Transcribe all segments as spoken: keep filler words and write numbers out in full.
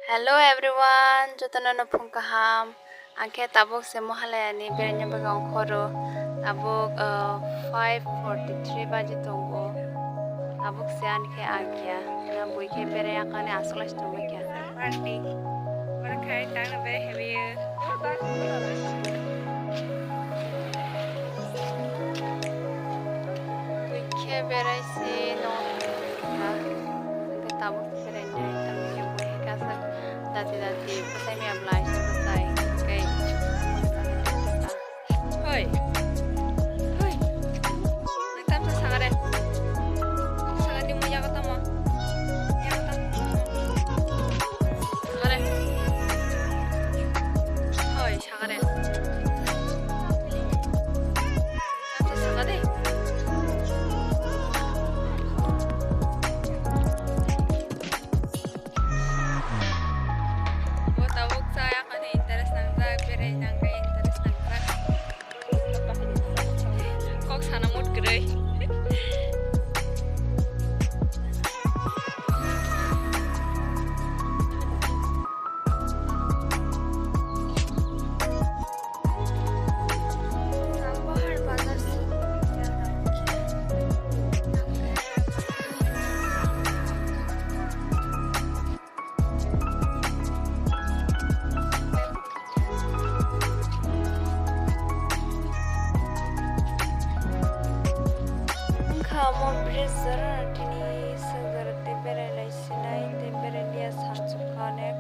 Hello everyone, jotono no phung kaham. Ang khe tabuk se Mohalayani beraina bagwi ongkhoro. Tabuk, uh, five forty-three baji tongo. Tabuk se ani khe agya. Na bui khe berai akani aswk lai se tongma kya. Party. Oro khai tangna berai hebiyo. Bui khe berai se no. Hwnkhe tabuk se berai nai tamo khe bui khe kasak dati dati bwsai maya bwlai se bwsai tei. Hoi. Hoi. Nang tamsa sagare. Sagare mo yago tamo. Yago tamo. Sagare. Hoi, sagare. Tamsa sagare. Bo tabuk chaya khani interest nangjak, berai nangwi interest nangjak. Kok sana mood kwrwi. Wngkha omo bridge jora tini swngjak tei berai lai sinai tei berai liya sansukha onek.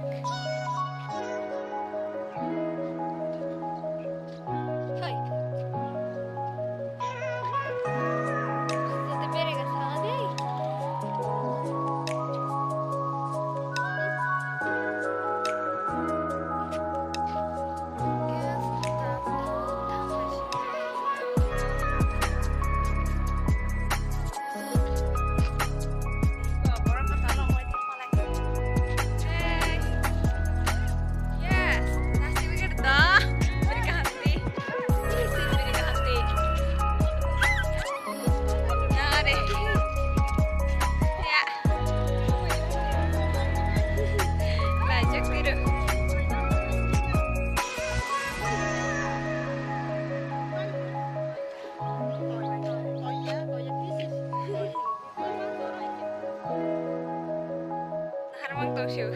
Harmang tong siu.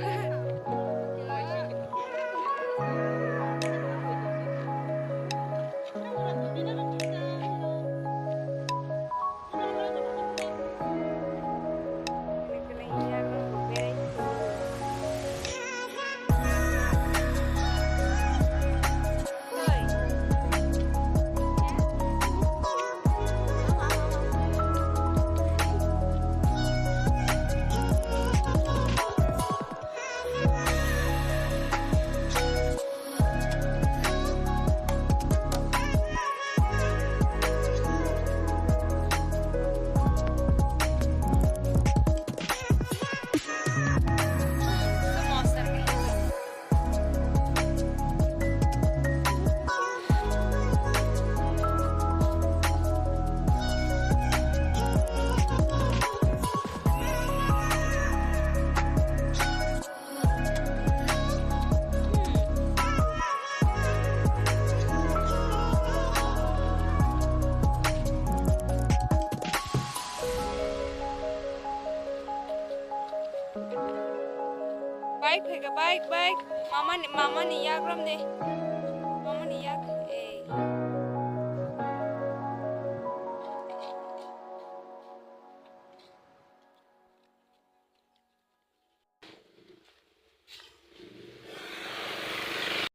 Bike phaikha, bike, bike. Mamani, mamani yagram de.